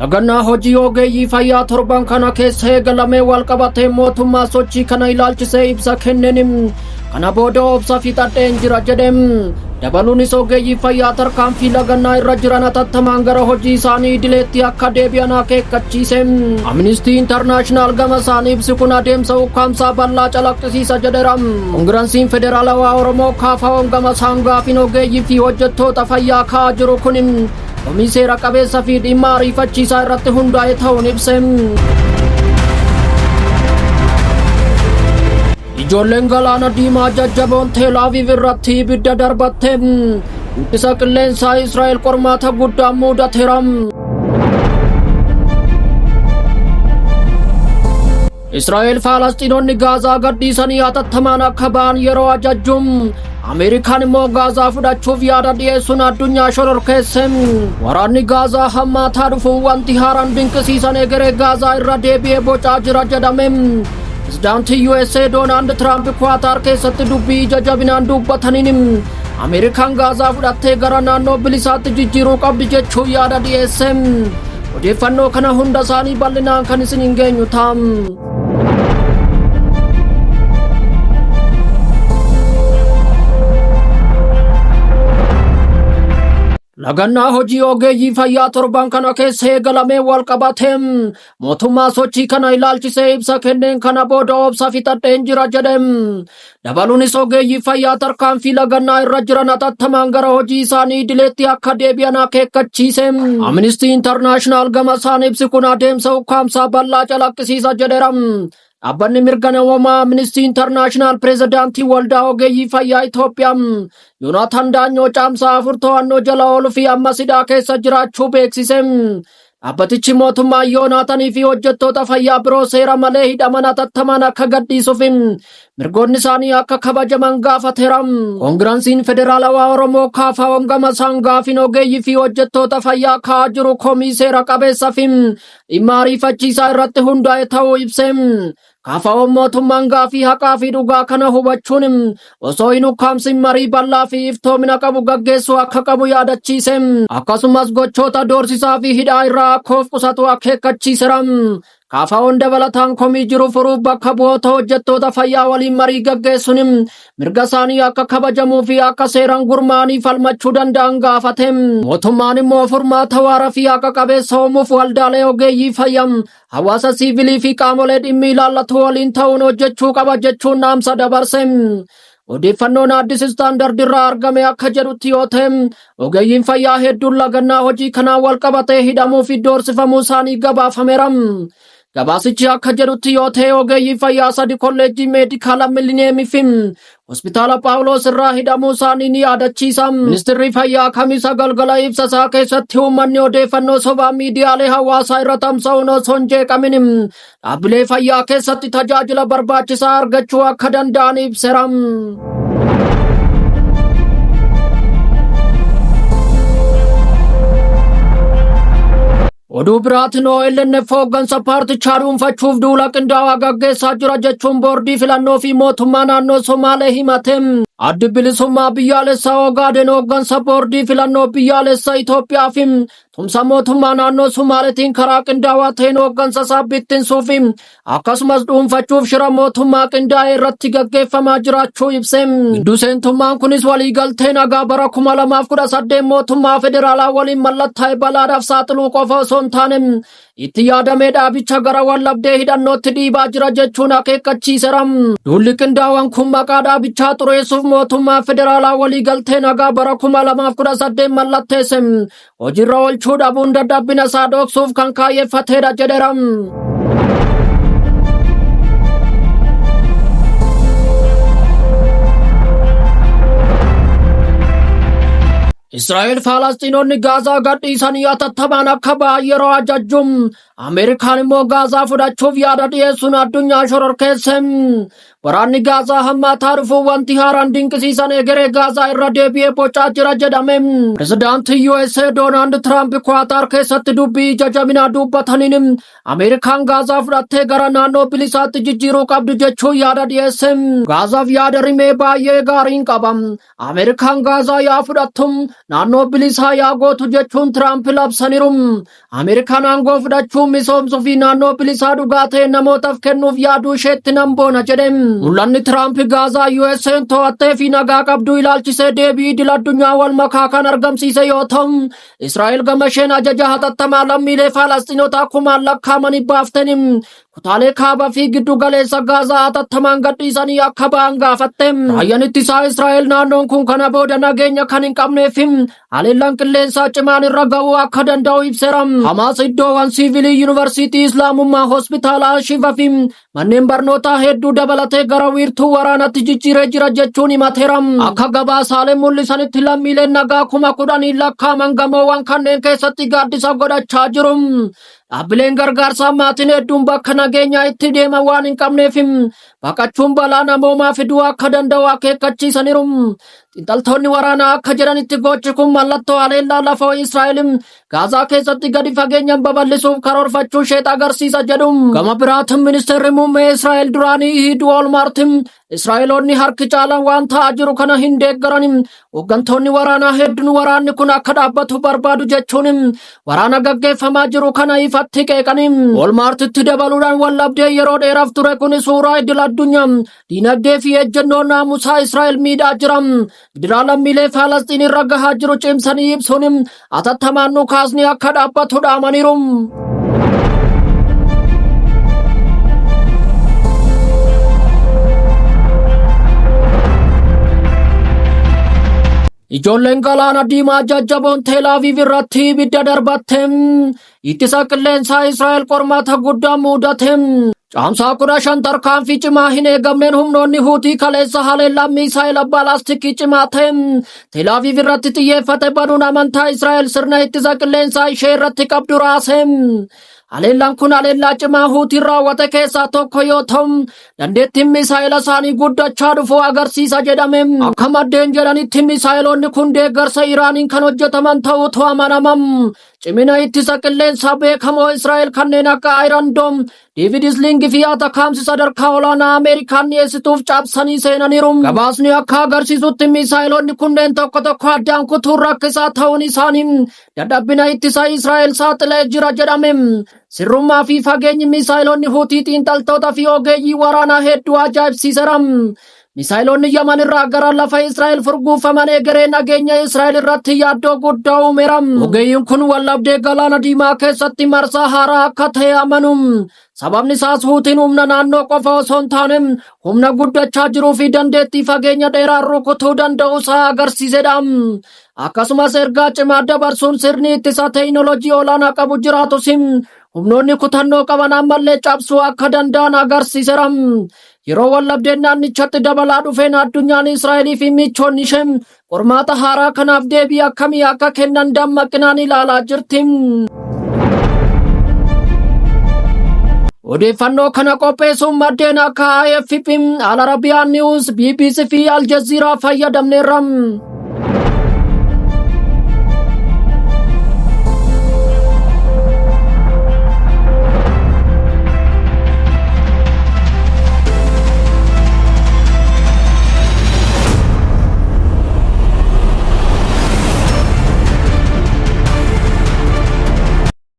Lagannaa hojii ogeeyyii fayyaa torban kana keessa eegalamee walqabatee mootummaa sochii kana ilaalchisee ibsa kenneen kana booda obsa fixadheen jira jedhe. Dabaluunis ogeeyyii fayyaa tarkaanfii lagannaa irra jiran hatattamaan gara hojii isaanii idileetti akka deebi'an akeekkachiise. Amnistii Intarnaashinaal gama isaanii ibsi kun adeemsa ukkaamsaa bal'aa calaqqisiisa jedheera. Koongiransiin Federaalawaa Oromoo KFO'n gama isaan gaafiin ogeeyyii fi hojjettoota fayyaa ka'aa jiru kun komii seera qabeessa fi dhimma ariifachiisaa irratti hundaa'e ta'uun ibse. Ijoolleen galaana diimaa jajjaboon Teel Aviv irratti ibidda darbatte. Ittisa qilleensaa Israa'el qormaata guddaa mudateera. Israa'el Falasxiinonni Gaazaa gadhiisanii hatattamaan akka ba'an yeroo ajajju Ameerikaan immoo Gaazaa fudhachuuf yaada dhiyeessuun addunyaa shororkeesse. Waraanni Gaazaa hammaataa dhufuun wanti haaraan dinqisiisan egeree Gaazaa irra deebi'ee bocaa jira jedhame. Pirezidaantii USA Doonaald Tiraamp Kuwaataar keessatti dubbii ija jabinaan dubbataniin Ameerikaan Gaazaa fudhattee gara naannoo bilisaatti jijjiiruu qabdi jechuun yaada dhiyeesse. Odeeffannoo kana hunda isaanii bal'inaan kan isin hin geenyu ta'a. Lagannaa hojii ogeeyyii fayyaa torban kana keessa eegalamee wal qabatee mootummaa sochii kana ilaalchisee ibsa kenneen kana booda obsa fixadheen jira jedhe. Dabaluunis ogeeyyii fayyaa tarkaanfii lagannaa irra jiran hatattamaan gara hojii isaanii idileetti akka deebi'an akeekkachiise. Amnistii Intarnaashinaal gama isaan ibsi kun adeemsa ukkaamsaa bal'aa calaqqisiisa jedheera. Dhaabbanni mirga namoomaa Amnistii Intarnaashinaal pireezidaantii waldaa ogeeyyii fayyaa Itoophiyaa Yoonaataan Daanyoo caamsaa 4 to'annoo jala ooluu fi ammas hidhaa keessa jiraachuu beeksise. Dhaabbatichi mootummaa Yoonaatanii fi hojjettoota fayyaa biroo seera malee hidhaman hatattamaan akka gadhiisuuf mirgoonni isaanii akka kabajaman gaafateera. Koongiransiin Federaalawaa Oromoo KFO'n gama isaan gaafiin ogeeyyii fi hojjettoota fayyaa ka'aa jiru komii seera qabeessa fi dhimma ariifachiisaa irratti hundaa'e ta'uu ibse. KFO'n mootummaan gaafii haqaa fi dhugaa kana hubachuun osoo hin ukkaamsin marii bal'aa fi iftoomina qabu gaggeessuu akka qabu yaadachiise. Akkasumas gochoota doorsisaa fi hidhaa irraa akka of qusatu akeekkachiiseera. KFO'n dabalataan komii jiru furuuf bakka bu'oota hojjettoota fayyaa waliin marii gaggeessuun mirga isaanii akka kabajamuu fi akka seeraan gurmaa'anii falmachuu danda'an gaafate. Mootummaan immoo furmaata waara fi haqa qabeessa uumuuf waldaalee ogeeyyii fayyaa hawaasa siivilii fi qaamolee dhimmi ilaallatu waliin ta'uun hojjechuu qaba jechuun dhaamsa dabarse. Odeeffannoon Addis Standard irraa argame akka jedhutti yoo ta'e ogeeyyiin fayyaa hedduun lagannaa hojii kanaan wal qabatee hidhamuu fi doorsifamuu isaanii gabaafameera. Gabaasichi akka jedhutti yoo ta'e ogeeyyii fayyaa sadi kolleejjii meedikaala Milineemii fi hospitaala Phaawulos irraa hidhamuu isaanii ni yaadachiisa. Ministirri fayyaa Kamisa galgala ibsa isaa keessatti uummanni odeeffannoo sobaa miidiyaalee hawaasaa irra tamsa'uun osoo hin jeeqamin dhaabbilee fayyaa keessatti tajaajila barbaachisaa argachuu akka danda'an ibseera. Oduu biraatiin OLNF hooggansa paartichaa dhuunfachuuf duula qindaa'aa gaggeessaa jira jechuun boordii filannoo fi mootummaa naannoo Somaalee himate. Addi bilisummaa biyyaalessaa Ogaaden hooggansa boordii filannoo biyyaalessaa Itoophiyaa fi tumsa mootummaa naannoo Somaaleetiin karaa qindaawaa ta'een hooggansa isaa bittinsuu fi akkasumas dhuunfachuuf shira mootummaa qindaa'e irratti gaggeeffamaa jiraachuu ibse. Gidduu seentummaan kunis waliigaltee nagaa bara 2018 mootummaa federaalaa waliin mallattaa'e balaadhaaf saaxiluu qofa osoo hin taane itti yaadamee dhaabicha gara wallabdee hidhannootti dhiibaa jira jechuun akeekkachiiseera. Duulli qindaawaan kun maqaa dhaabichaa xureessuuf mootummaa federaalaa waliigaltee nagaa bara 2018 mallatteesse hojiirra oolchuu dhabuun dadhabbina isaa dhoksuuf kan kaayyeffateedha jedheera. Israa'el Falasxiinonni Gaazaa gadhiisanii hatattamaan akka ba'an yeroo ajajju Ameerikaan immoo Gaazaa fudhachuuf yaada dhiyeessuun addunyaa shororkeesse. Waraanni Gaazaa hammaataa dhufuun wanti haaraan dinqisiisan egeree Gaazaa irra deebi'ee bocaa jira jedhame. Pirezidaantii USA Doonaald Tiraamp Kuwaataar keessatti dubbii ija jabinaa dubbataniin Ameerikaan Gaazaa fudhattee gara naannoo bilisaatti jijjiiruu qabdu jechuun yaada dhiyeesse. Gaazaaf yaada rimee baay'ee gaariin qaba. Ameerikaan Gaazaa yaa fudhattu Naannoo bilisaa yaa gootu jechuun Tiraamp labsaniiru. Ameerikaan aangoo fudhachuun misoomsuu fi naannoo bilisaa dhugaa ta'e namootaaf kennuuf yaaduu isheetti nan boona jedhe. Mul'anni Tiraamp Gaazaa USA'n to'attee fi nagaa qabduu ilaalchisee deebii idil addunyaa wal makaa kan argamsiise yoo ta'u, Israa'el gama isheen ajaja hatattamaa lammiilee Falasxiinotaa kumaan lakkaa'amanii baaftanii kutaalee kaaba fi giddu galeessa Gaazaa hatattamaan gadhiisanii akka ba'an gaafatte. Raayyaan ittisaa Israa'el naannoon kun kana booda nageenya kan hin qabneef haleellaan qilleensaa cimaan irra ga'uu akka danda'u ibseera. Hamaas iddoowwan siivilii Yuunivarsiitii Islaamummaa, Hospitaala Ashifa fi manneen barnootaa hedduu dabalatee gara wiirtuu waraanaatti jijjiiree jira jechuun himateera. Akka gabaasaaleen mul'isanitti lammiileen nagaa 10,000 lakkaa'aman gamoowwan kanneen keessatti gaaddisa godhachaa jiru. Dhaabbileen gargaarsaa maatiin hedduun bakka nageenyaa itti deeman waan hin qabneef baqachuun balaa namoomaa fiduu akka danda'u akeekkachiisaniiru. Xiinxaltoonni waraanaa akka jedhanitti gochi kun mallattoo haleellaa lafoo Israa'el Gaazaa keessatti gadi fageenyaan babal'isuuf karoorfachuu ishee agarsiisa jedhu. Gama biraatiin ministeerri muummee Israa'el duraanii Ehud Olmert Israa'eloonni harki caalaan waan ta'aa jiru kana hin deeggaran. Hooggantoonni waraanaa hedduun waraanni kun akka dhaabbatu barbaadu jechuun waraana gaggeeffamaa jiru kana ifatti qeeqan. Olmartitti dabaluudhaan wallabdee yeroo dheeraaf ture kun suuraa idil addunyaa, diinagdee fi ejjennoo naamusaa Israa'el miidhaa jira. Gidiraa lammiilee Faalasxiin irra gahaa jiru cimsanii ibsuun atattamaan dhukaasni akka dhaabbatu dhaamaniiru. Ijoolleen galaana diimaa jajjaboon Teel Aviv irratti ibidda darbatte. Ittisa qilleensaa Israa'el qormaata guddaa mudate. Caamsaa 15 tarkaanfii cimaa hin eegamneen humnoonni Huutii kaleessa haleellaa miisaa'ila baalaastikii cimaa ta'e Tel Aviv irratti xiyyeeffate banuun amantaa Israa'el sirna ittisa qilleensaa ishee irratti qabdu raase. Haleellaan kun haleellaa cimaa Huutiin raawwate keessaa tokko yoo ta'u, dandeettiin misaa'ela isaanii guddachaa dhufuu agarsiisa jedhame. Akka maddeen jedhanitti misaa'eloonni kun deeggarsa Iraaniin kan hojjetaman ta'uutu amanama. Cimina ittisa qilleensaa beekamoo Israa'el kanneen akka Iron Dome, David Sling fi ATACMS sadarkaa olaanaa Ameerikaan dhiyeessituuf cabsanii seenaniiru. Gabaasni akka agarsiisutti misaa'eloonni kunneen tokko tokko addaan kutuun rakkisaa ta'uun isaanii dadhabina ittisa Israa'el saaxilee jira jedhame. Sirrummaa fi fageenyi misaa'eloonni Huutii xiinxaltoota fi ogeeyyii waraanaa hedduu ajaa'ibsiiseera. Misaa'eloonni Yaman irraa gara lafa Israa'el furguufaman egeree nageenya Israa'el irratti yaaddoo guddaa uumeera. Ogeeyyiin kun wallabdee galaana diimaa keessatti marsaa haaraa akka ta'e amanu. Sababni isaas Huutiin humna naannoo qofa osoo hin taane humna guddachaa jiruu fi dandeettii fageenya dheeraa rukutuu danda'u isaa agarsiisedha. Akkasumas ergaa cimaa dabarsuun sirni ittisa teekinooloojii olaanaa qabu jiraatus humnoonni kutannoo qaban ammallee cabsuu akka danda'an agarsiiseera. Yeroo wallabdeen naannichatti dabalaa dhufeen addunyaan Israa'elii fi michoonni ishee qormaata haaraa kanaaf deebii akkamii akka kennan dammaqinaan ilaalaa jirti. Odeeffannoo kana qopheessuun maddeen akka AFP, Al Arabiyaa News, BBC fi Al Jazeera fayyadamneerra.